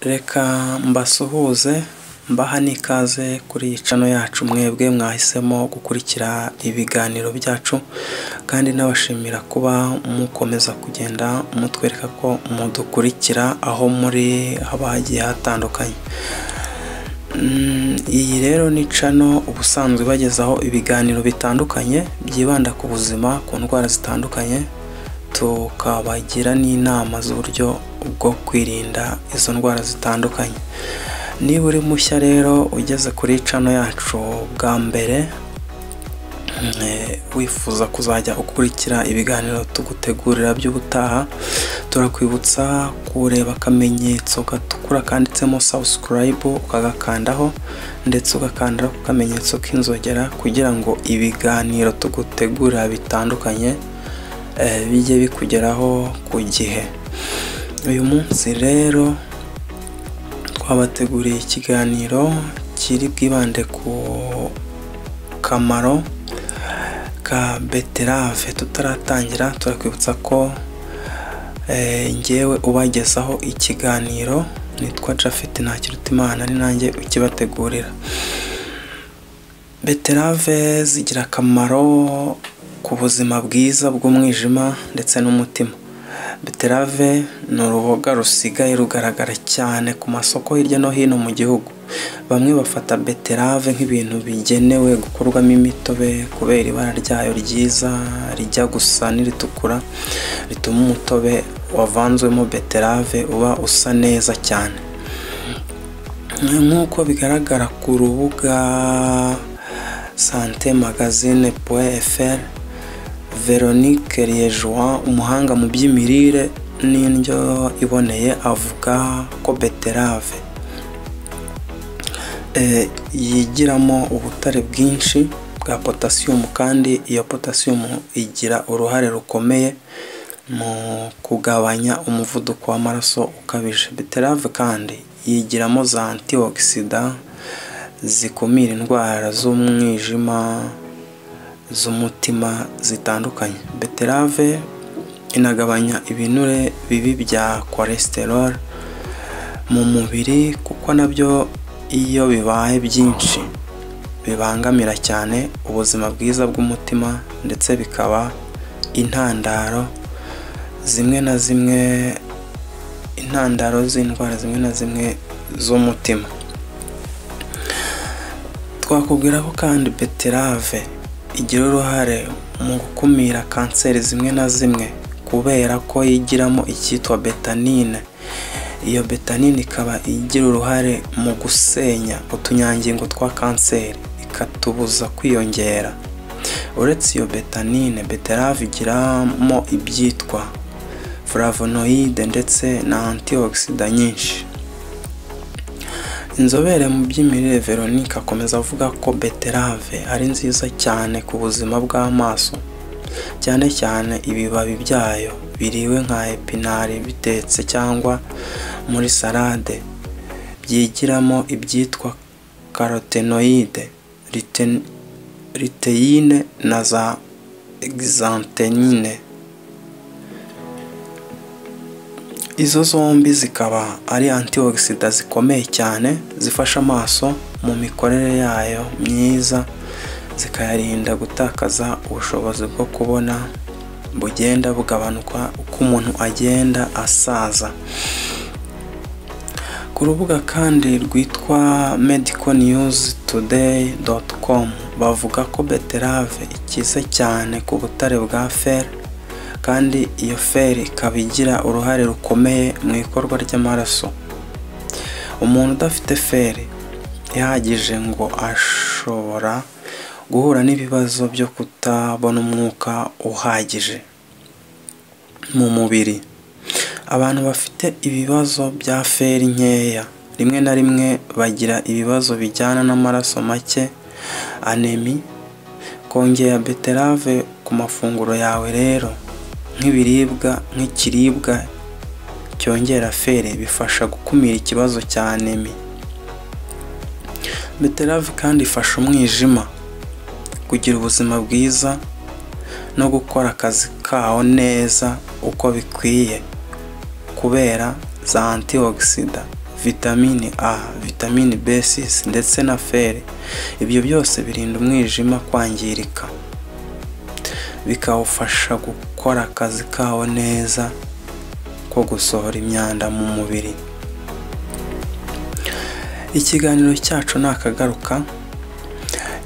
Reka mbasuhuze mbaha n'ikaze kuri iyi channel yacu, mwebwe mwahisemo gukurikira ibiganiro byacu, kandi nabashimira kuba mukomeza kugenda mutwereka ko mudukurikira aho muri haba hagiye hatandukanye. Iyi rero ni channel ubusanzwe ibagezaho ibiganiro bitandukanye byibanda ku buzima, ku ndwara zitandukanye, tukabagira n'inama z'uburyo bwo kwirinda izo ndwara zitandukanye. Niba uri mushya rero ugeze kuri channel yacu bwa mbere, wifuza kuzajya ukurikira ibiganiro tugutegurira by'ubutaha, turakwibutsa kureba akamenyetso gatukura kanditsemo subscribe ukagakandaho, ndetse ugakanda ku kamenyetso k'inzogera kugira ngo ibiganiro tugutegurira bitandukanye bijye bikugeraho ku gihe. Uyu munsi rero twabateguriye ikiganiro kiri bwibande ku kamaro ka beterave. Tutaratangira turakwibutsa ko ngewe ubagezaho ikiganiro nitwa Japhet Ntakirutimana, ni nanjye ukibategurira. Beterave zigira akamaro ku buzima bwiza bw'umwijima ndetse n'umutima. Beterave ni uruboga rusigaye rugaragara cyane ku masoko hirya no hino mu gihugu. Bamwe bafata beterave nk'ibintu bigenewe gukorwamo imitobe kubera ibara ryayo ryiza rijya gusa n'iritukura, rituma umutobe wavanzwemo beterave uba usa neza cyane. Nk'uko bigaragara ku rubuga santemagazine.fr, Veronique Liégeois, umuhanga mu by'imirire n'indyo iboneye, avuga ko beterave yigiramo ubutare bwinshi bwa potasiyumu, kandi iyo potasiyumu igira uruhare rukomeye mu kugabanya umuvuduko w'amaraso ukabije. Beterave kandi yigiramo za antioxidant zikumira indwara z'umwijima, z'umutima zitandukanye. Beterave inagabanya ibinure bibi bya cholesterol mu mubiri, kuko nabyo iyo bibaye byinshi bibangamira cyane ubuzima bwiza bw'umutima, ndetse bikaba intandaro zimwe na zimwe, intandaro z'indwara zimwe na zimwe z'umutima. Twakubwira ko kandi beterave igira uruhare mu gukumira kanseri zimwe na zimwe kubera ko yigiramo icyitwa betanine. Iyo betanine ikaba igira uruhare mu gusenya utunyangingo twa kanseri, ikatubuza kwiyongera. Uretse iyo betanine, beterave igiramo ibyitwa flavonoide ndetse na antioxidant nyinshi. Inzobere mu by'imirire Veronique akomeza avuga ko beterave ari nziza cyane ku buzima bw'amaso, cyane cyane ibibabi byayo biriwe nka epinari bitetse cyangwa muri salade, byigiramo ibyitwa carotenoide, luteine na za xanthine. Izo zombi zikaba ari antioxidant zikomeye cyane, zifasha amaso mu mikorere yayo myiza, zikayarinda gutakaza ubushobozi bwo kubona bugenda bugabanuka uko umuntu agenda asaza. Ku rubuga kandi rwitwa medicalnewstoday.com bavuga ko beterave ikize cyane ku butare bwa fer, kandi iyo fer ikaba igira uruhare rukomeye mu ikorwa ry'amaraso. Umuntu udafite fer ihagije ngo ashobora guhura n'ibibazo byo kutabona umwuka uhagije mu mubiri. Abantu bafite ibibazo bya fer nkeya rimwe na rimwe bagira ibibazo bijyana n'amaraso make, anemi. Kongera beterave ku mafunguro yawe rero nk'ikiribwa cyongera fer bifasha gukumira ikibazo cya anemi. Beterave kandi ifasha umwijima kugira ubuzima bwiza no gukora akazi kawo neza uko bikwiye kubera za antioxidant vitamini A, vitamini B6 ndetse na fer. Ibyo byose birinda umwijima kwangirika, bikawufasha gukora akazi kawo neza ko gusohora imyanda mu mubiri. Ikiganiro cyacu nakagaruka,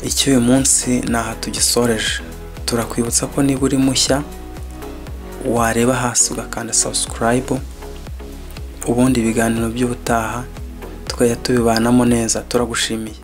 icy'uyu munsi ni aha tugisoreje. Turakwibutsa ko niba uri mushya wareba hasi ugakanda subscribe, ubundi ibiganiro by'ubutaha tukajya tubibanamo neza. Turagushimiye.